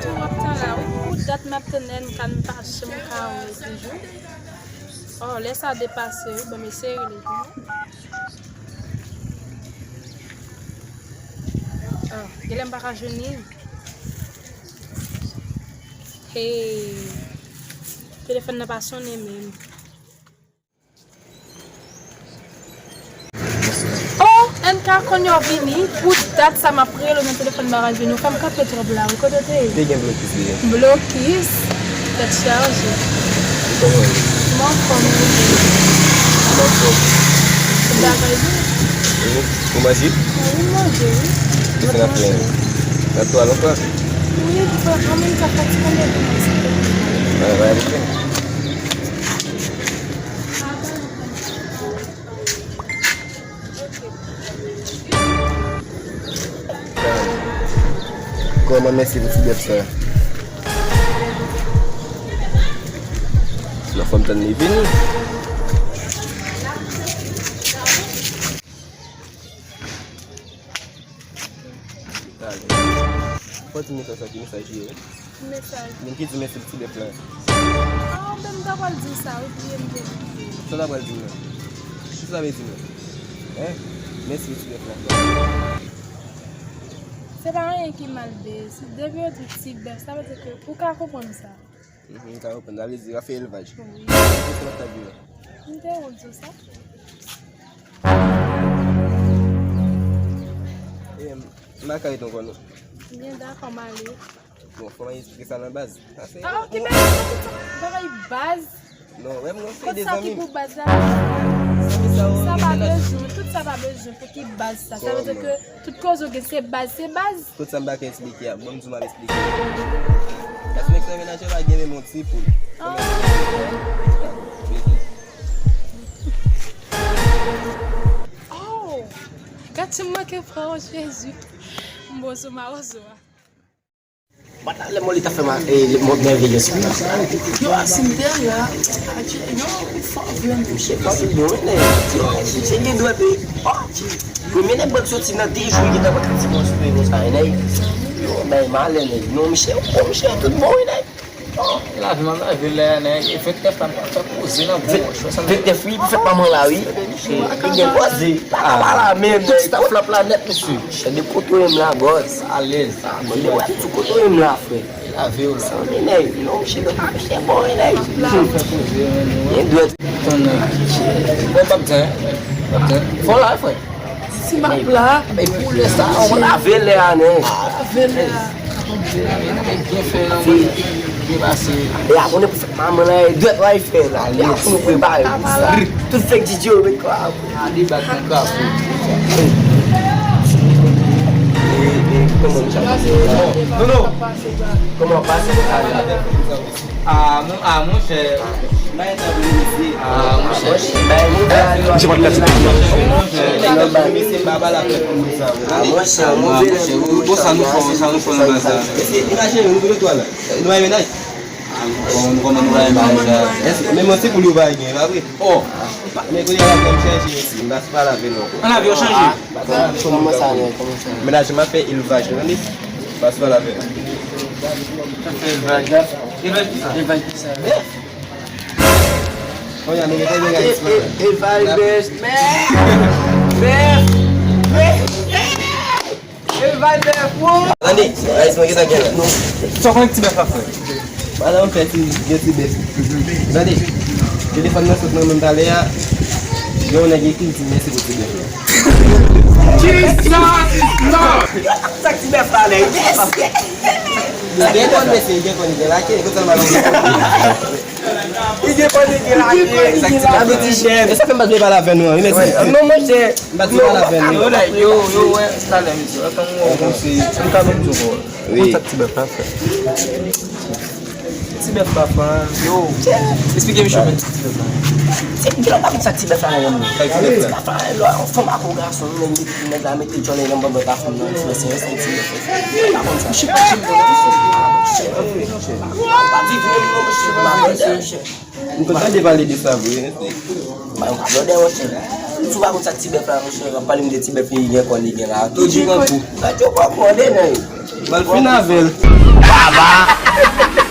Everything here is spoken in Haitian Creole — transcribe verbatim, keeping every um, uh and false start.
Tou w ap tann la, wi. Pou dat m ap tann N K, m pa janm ka wè toujou. Oh, lè sa depase, wi. Bon, m eseye rele tou. Oh, genlè m pa ka jwenn li. Hey. Telefòn nan pa sonnen menm. Oh, N K, konnya w vini. Pou dat sa m ap rele w nan telefòn, m pa ka jwenn ou. Fè m kanpe twòp la, wi. Kote w te ye? Te gen blokis li ye. Blokis? Tèt chaje. Ou kòman ye? M anfòm, wi. M anfòm. Tout bagay byen? Wi. Ou manje? Wi, m manje, wi. Kisa n ap fè? N ap tou al ankò? Wi, an menm tan fatige, men bon, se te. Bay, bay, ok. Kòman, mèsi pou ti bèf sa. Nan fòm tann li vini. Talè. Fò di mesaj sa, ki mesaj li ye? Ki mesaj? Moun ki di mèsi pou ti bèf la. Ah, men m ta pral di w sa, wi, bliye m te bliye. Sa w ta pral di m nan? Kisa sa vle di nan? Hein? Mèsi pou ti bèf la. Se pa anyen ki mal, baz. Depi yo di ti bèf, sa vle di ke ou ka konprann sa. Mhm, m ka konprann. Sa vle di w ap fè elvaj. Wi. Kisa w ap di la? M te wont di w sa. E, m pa ka ret ankò non. Byen, dakò, m ale. Bon, fò mwen eksplike sa nan baz. Sa se... Ah, ok, men bagay baz. Non, wè m gon seri de zanmi. Kot sa ki pou baz la? Zanmi sa yo, sa pa bezwen, tout sa pa bezwen. Pou ki baz sa? Sa vle di ke tout koze w gen se baz, se baz. Tout sa m pa ka eksplike a, bon, m di w m ap eksplike. Paske nèg sa menaj pa gen menm yon ti poul. Ah, ok. Oh! Gad si m manke pran w, Jezi. M bon sou mawozo a. Bat la lè mò li ta fè ma, e, mò mèveye sou la. Yo, a simitè la, adje, yo, ou fò vre, mouche, pa se bon, nèg. Yo, se gen dwèt, wi. Oh, premye nèg bòt soti nan de jou, li gentan pran ti mò sou li konsa, nèg. Yo, bay malè, nèg. Non, mouche, bon, mouche, tout bon, wi, nèg. Lavi m ap lave lè a, nèg. E vennèf la, m pral fè koze nan bon wòch. Vennèf, wi, pou fèt manman la, wi. Li gen koze. Papa la menm, tout staff la planèt, mesye. Chè de kotoye m la, bòs. Alèz. Mwen de wè tout kotoye m la, frè. Lave yo la. Sa men, nèg. Non, mouche, non, mouche, bon, nèg. Gen dwèt. Tann, nèg. Bon, p ap di, p ap di. Fò la, frè. Si m ap la. E pou lè sa, ou lave lè a, nèg. Lave lè a. Byen fè, non, byen pase. E a konnen pou fèt manman la, e dwèt la, e fè la. E a pou nou prepare pou sa. Tout fèk D J yo met kwa. A debat nan kafou. E, e, kòman nou sa pase? Non, non. Kòman pase? A, mon, a, monchè. A, monchè. Misye pa t ka ti. A, monchè, move lè pou sa. Bon, sa nou fè, sa nou fè nan baz la. Nou pa menaj. Èske menm yon ti poul yo pa gen, pa vre? Oh. Men kounye a la, m chanje, m pa si pa lave non. An lave yo chanje. Kòman sa, non? Kòman sa? Menaj mwen ap fè elvaj, tande? Pase pa lave. Elvaj. Elvaj ki sa? Elvaj ki sa? Kounye a, nou gen bagay. Elvaj bèf. Bèf. Bèf. Elvaj bèf, wo. Tande, rayis mwen gentan gen la. Sa w konnen ti bèf la, frè? Pandan m fè ti, gen ti bèf. Tande, telefòn nan sot nan men m talè a. Gen yon nèg ekri l di mèsi pou ti bèf la. Jesus Lord! Sa k ti bèf la, nèg? Gen konn mesye, gen konn gen lake, kote l mal. Li gen konn gen lake. Sa vle di chè. E sa fè m pa vle pale avè nou an, wi, mèsi. Non, monchè. M pa vle pale avè nou. Yo, yo, yo, wè, talè, mesye. Atann, m wè w konsi. M ka ban m di w, wi. Konn sa k ti bèf la fè. Ti bèf la fè, yo. Eksplike misye, men, ti bèf la. Ti bèf la, pa konn sa k ti bèf la, non. Sa k ti bèf la? Ti bèf la, lò, yon fanm ak yon gason, nèg, nèg la mete djòl nan bòbòt a fanm nan, ti bèf, se yon ti bèf. Pa konn sa. Misye pa janm konn sa. Pa viv menm non, mesye, pa konn sa. M konn tande pale de sa vre, mesye. Ba yon blòdè, monchè. Si w pa konn sa k ti bèf la, monchè, w ap pale m de ti bèf li gen kò li gen la. Tou di gran kou. Sa di w pa konn de nan. Mal fin avè l. Baba.